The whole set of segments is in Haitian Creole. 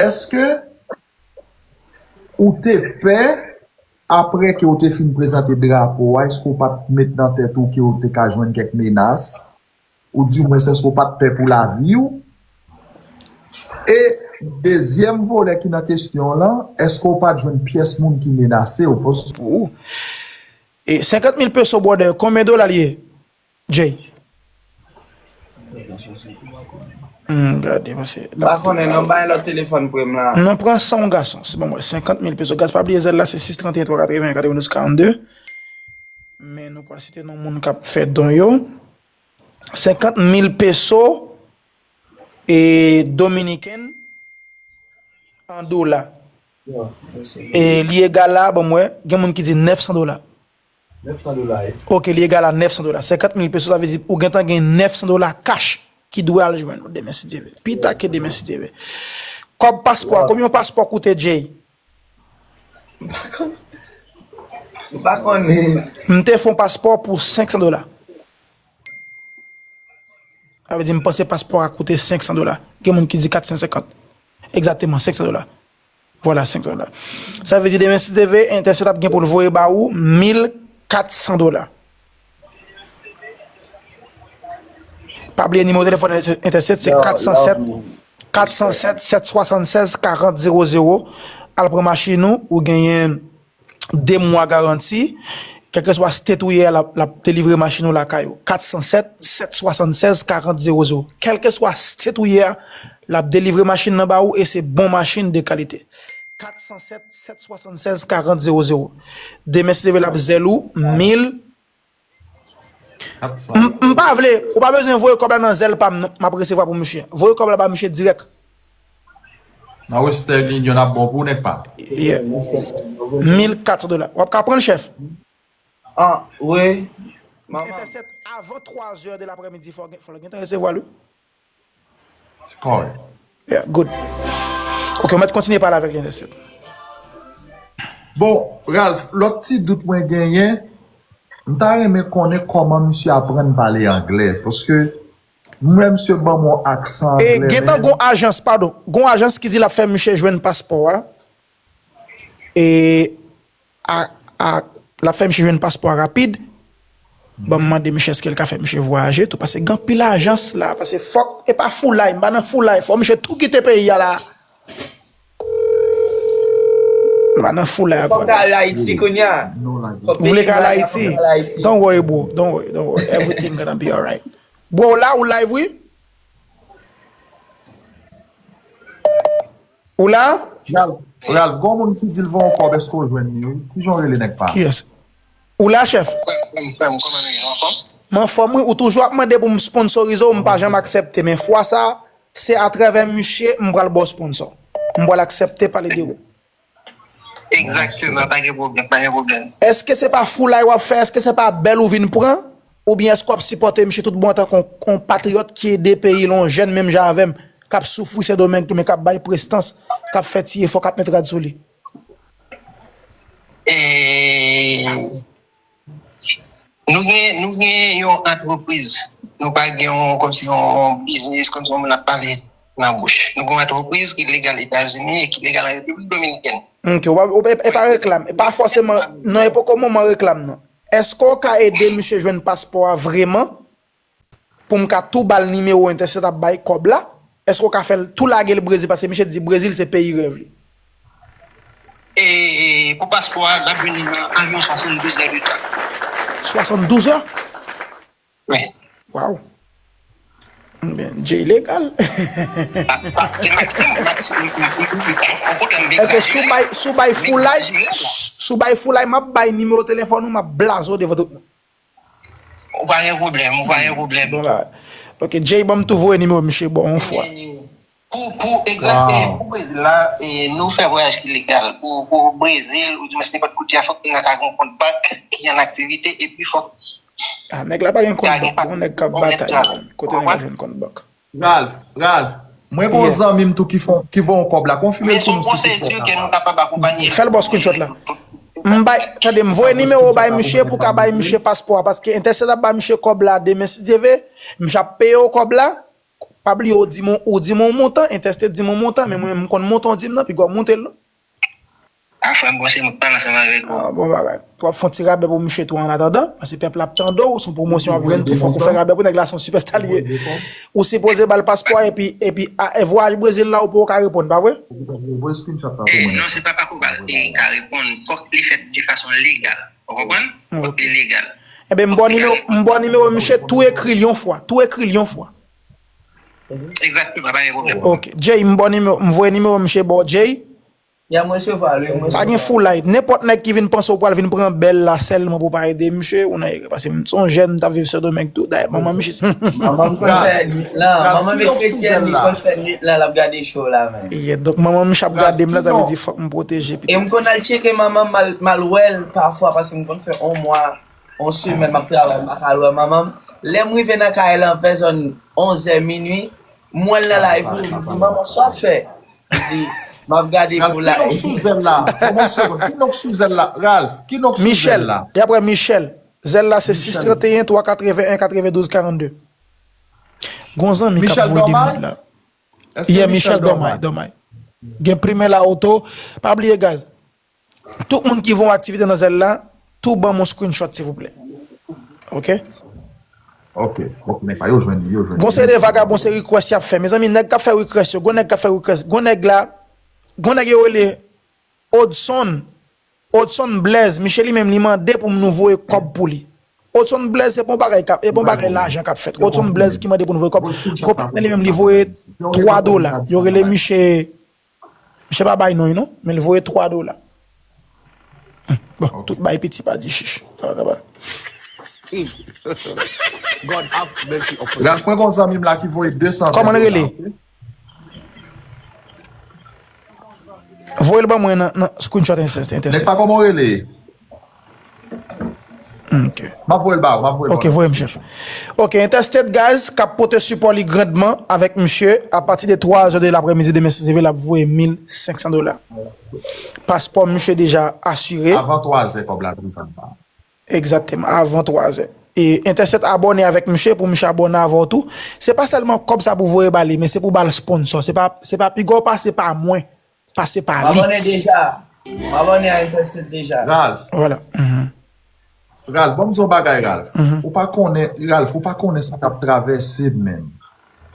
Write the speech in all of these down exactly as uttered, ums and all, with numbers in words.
Èske ou te pè, apre ke ou te fin prezante drapo a, èske ou pa t met nan tèt ou ke ou te ka jwenn kèk menas? Ou di mwens, èske ou pa t pè pou lavi w? E dezyèm volè ki nan kesyon lan, èske ou pa t jwenn pyès moun ki menase w? Paske Ou. E senkant mil peso, brother, konbyen dola l ye? Jay. Hmm, gade, pase. M pa konnen, non, bay lòt telefòn pou m la. Non, pran san w gason. Se bon, mwen, senkant mil peso. Gaz pa bliye zèl la, se sis trant e en twa katreven katrevendouz karannde. Men nou pral site non moun k ap fè don yo. Senkant mil peso e dominiken an dola. E li egal a, bon, mwen, gen moun ki di nèf san dola. Nèf san dola, wi. Ok, li egal a nèf san dola. Senkant mil peso, sa vle di ou gentan gen nèf san dola cash ki dwe al jwenn ou demen si Dye vle. Pita ke demen si Dye vle. Kòb paspò, konbyen yon paspò koute, Jay? M pa konnen. M te fè yon paspò pou senk san dola. Sa vle di, m panse paspò a koute senk san dola. Gen moun ki di kat san senkant. Egzakteman, senk san dola. Vwala, senk san dola. Sa vle di, demen, si Dye vle, Entèsèt ap gen pou l voye ba ou mil kat san dola. Pa bliye nimewo telefòn Entèsèt, se kat san sèt, kat san sèt, sèt swasannsèz, karant zewo zewo. Al pran machin ou, ou genyen de mwa garanti. Kèlkeswa state ou ye a, l ap, l ap delivre machin ou lakay ou. Kat san sèt, sèt swasannsèz, karant zewo zewo. Kèlkeswa state ou ye a, l ap delivre machin nan ba ou e se bon machin de kalite. Kat san sèt, sèt swasannsèz, karant zewo zewo. Demen, si Dye vle, l ap zèl ou mil. M, m pa vle, ou pa bezwen voye kòb la nan zèl pa m, non. M ap resevwa pou misye. Voye kòb la ba misye dirèk. Nan Western Union ap bon pou ou, nèg pa. Yeah. Mil kat san dola. W ap ka pran l, chèf? Ah, wi. Manman. Entèsèt avan twa zè de laprèmidi, fò gen, fò l gentan resevwa l, wi. Se kòrèk. Yeah, good. Ok, ou mèt kontinye pale avèk Entèsèt. Bon, Ralph, lòt ti dout mwen genyen, m ta renmen konnen kòman misye aprann pale anglè, paske m wè misye ban m yon aksan anglè, men. E, gentan gon ajans, padon, gon ajans ki di l ap fè misye jwenn paspò a. E, a, a, l ap fè misye jwenn paspò a rapid. Ban m mande misye èske l ka fè misye vwayaje tou, paske gen anpil ajans la, paske fòk, e pa foulay, m pa nan foulay, fò misye tou kite peyi a la. M pa nan foulay ak Fòk ou al Ayiti kounye a. Ou vle ka al Ayiti? Don't worry, bro. Don't worry, don't worry. Everything gonna be alright. Bro, la ou live, wi? Ou la? Ralph, Ralph, gon moun ki di l voye yon kòb, èske w jwenn li, wi? Kijan w rele, nèg pa m? Kiyès? Ou la, chèf? Frè m, frè m, frè m, kòman nou ye? Anfòm? M anfòm, wi. Ou toujou ap mande pou m sponsorize w, m pa janm aksepte. Men fwa sa, se atravè misye, m pral ba w sponsò. M pral aksepte pale de ou. Egzakteman, pa gen pwoblèm, pa gen pwoblèm. Èske se pa foulay w ap fè? Èske se pa bèl ou vin pran? Oubyen èske w ap sipòte misye tout bon antanke yon, yon patriyòt ki ede peyi l, yon jèn menm jan avè m, k ap soufri Sendomeng tou, men k ap bay prestans, k ap fè ti efò, k ap met rad sou li? E, nou gen, nou gen yon antrepriz. Nou pa gen yon, kòmsi yon, yon biznis, kòmsi yon moun ap pale nan bouch. Nou gen yon antrepriz ki legal Etazini e ki legal an Repiblik Dominikèn. Ok, w pa, w pa, e pa reklam, e pa fòseman, non, e poko moman reklam, non. Èske w ka ede misye jwenn paspò a vrèman? Pou m ka tou ba l nimewo Entèsèt ap bay kòb la? Èske w ka fè l tou lage l Brezil? Paske misye di Brezil se peyi rèv li. E, e pou paspò a, l ap vini nan anviwon swasanndouz è de tan. Swasanndouz è? Wi. Waw. Ebyen, Jay legal. Ebyen, si w bay, si w bay foulay, si w bay foulay, m ap bay nimewo telefòn ou, m ap blaze w devan tout moun. Ou pa gen pwoblèm, ou pa gen pwoblèm. Bon, la. Ok, Jay, ban m tou voye nimewo misye ba w yon fwa. Pou, pou, egzakte, pou Brezil la, e, nou fè vwayaj ki legal. Pou, pou Brezil, oudimwens nenpòt kote a, fòk moun nan ka gen yon kont bank ki an aktivite, epi fòk. Ah, nèg la pa gen kont bank, yon nèg k ap batay, kote nèg la jwenn kont bank? Ralph, Ralph, mwen gen yon zanmi m tou ki fè, ki voye yon kòb la. Konfime l pou nou si w te fè sa. Fè l ba w screenshot la. M bay, tande, m voye nimewo w bay misye pou w ka bay misye paspò a, paske Entèsèt ap bay misye kòb la demen, si Dye vle, misye ap peye w kòb la. Pa bliye ou di m, ou di m yon montan, Entèstet di m yon montan, men mwen menm m konn montan w di m nan, piga w monte l non. A frè m, bon, se mwen k pale ansanm avèk ou. Ah, bon bagay. W ap fè yon ti rabè pou misye tou an atandan, paske pèp la ap tande w, se yon pwomosyon w ap jwenn tou, fòk ou fè rabè pou nèg la, se yon sipèsta li ye. Ou sipoze ba l paspò a, epi, epi, a, e, vwayaj Brezil la, ou poko ka reponn, pa vre? Eh, non, se pa pako ba l ka reponn, fòk li fèt de fason legal. Ou konprann? Fòk li legal. Enben, m ba w nimewo, m ba w nimewo misye, tou ekri l yon fwa, tou ekri l yon fwa. Egzakteman, pa gen pwoblèm. Ok, Jay, m ba w nimewo, m voye nimewo misye ba w, Jay. Ya, m resevwa l, wi, m resevwa l. Pa gen foulay. Nenpòt nèg ki vin panse w pral vin pran bèl la sèlman pou w pa ede misye, ou nan erè. Paske m se yon jèn, m t ap viv Sendomeng tou. Dayè, manman misye. Manman m konn fè nwit lan. Manman m e kretyèn, li konn fè nwit lan, l ap gade show la, menm. Yeah, donk, manman misye ap gade m la, sa vle di fòk m pwoteje pitit. E m konn al tcheke manman m, m al, m al wè l pafwa, paske m konn fè yon mwa, yon semèn, m ap travay, m pa ka al wè manman m. Lè m rive nan kay la, vè zòn onzè, minui, m wè l nan live, m di, "Manman, sa w ap fè?" Li di, "M ap gade pou la." Ralph, ki nonm sou zèl la? Bon, bon, segond. Ki nonm sou zèl la? Ralph, ki nonm sou zèl la? Michel. E apre Michel. Zèl la se sis trant e en, twa katreven en, katrevendouz, karannde. Gon zanmi k ap voye de minit la. Yeah, Michel Dòmay, Dòmay. Gen plimen la oto. Pa bliye, guys. Tout moun ki voye aktivite nan zèl la, tou ban m yon screenshot, silvouplè. Ok? Ok, ok, men pa yo jwenn li, yo jwenn li. Gon seri de vagabon, se request y ap fè. Mezanmi, nèg k ap fè request yo, gon nèg k ap fè request, gon nèg k ap fè, gon nèg la, Odson, Odson Blaise, misye li menm li mande pou nou voye kòb pou li. Odson Blaise, se pa yon bagay k ap, se pa yon bagay lajan k ap fèt. Odson Blaise ki mande pou nou voye kòb. Gon patnè li menm li voye twa dola. Yo rele misye, misye pa bay non, non, men li voye twa dola. Bon, tout bay piti pa di chich. Sa va, sa va. Ralph, mwen gon zanmi m la ki voye de san dola. Kòman l rele? Voye l ban mwen nan, nan screenshot Entèstet. Nèg pa kòman w rele? Ok. M ap voye l ba ou, m ap voye l ba ou. Ok, voye m, chèf. Ok, Entèstet, guys, k ap pote sipò li grandman avèk misye. Apati de twa zè de laprèmidi demen, si Dye vle, l ap voye mil senk san dola. Paspò misye deja asire. Avan twa zè, kòb la rive anba. Egzakteman, avan twa zè. E Entèstet abòne avèk misye pou misye abòne avè w tou. Se pa sèlman kòb sa pou voye ba li, men se pou ba l sponsò. Se pa, se pa piga w pase pa mwen, pase pa li. M abòne deja. M abòne a Entèstet deja. Ralph. Vwala. Mhm. Ralph, ban m di w yon bagay, Ralph. Mhm. Ou pa konnen, Ralph, ou pa konnen sa k ap travèse m menm.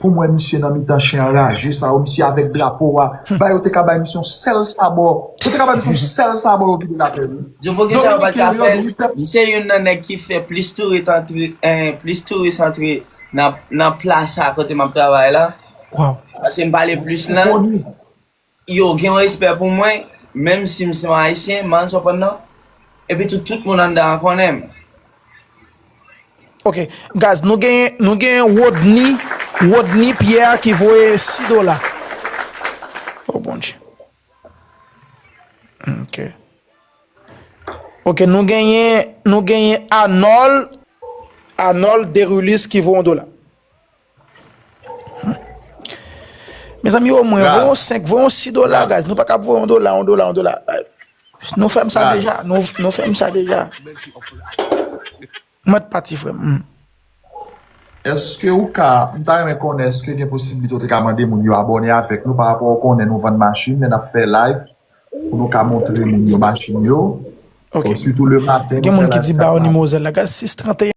Pou m wè misye nan mitan chen anraje sa yo, misye avèk drapo a. Hmm. Ba yo te ka bay misye yon sèl sabò. Yo te ka bay misye yon sèl sabò, yo kite l atè, wi. Di w poukisa yo pa t ka fè l? M se youn nan nèg ki fè plis touris antre, eh, plis touris antre nan, nan plas sa kote m ap travay la. Wow. Paske m pale plis lang. Yo gen yon respè pou mwen, menm si m se yon Ayisyen, man, sa w konprann non? Epi tou, tout moun anndan an konnen m. Ok, guys, nou genyen, nou genyen Rodney, Rodney Pierre ki voye sis dola. Oh, Bondye. Ok. Ok, nou genyen, nou genyen Arnold, Arnold Derulis ki voye yon dola. Mezanmi, omwen, voye yon senk, voye yon sis dola, guys. Nou pa ka voye yon dola, yon dola, yon dola. Nou fè m sa deja, nou, nou fè m sa deja. Mwen t pati, frè m. Hmm. Èske ou ka, m ta renmen konnen, èske gen posiblite ou te ka mande moun yo abòne avèk nou pa rapò ou konnen nou vann machin, lè n ap fè live, pou nou ka montre moun yo machin yo? Ok. Sitou lematen, nou fè live. Gen moun ki di ba yo nimewo zèl la, guys, sis trant e en.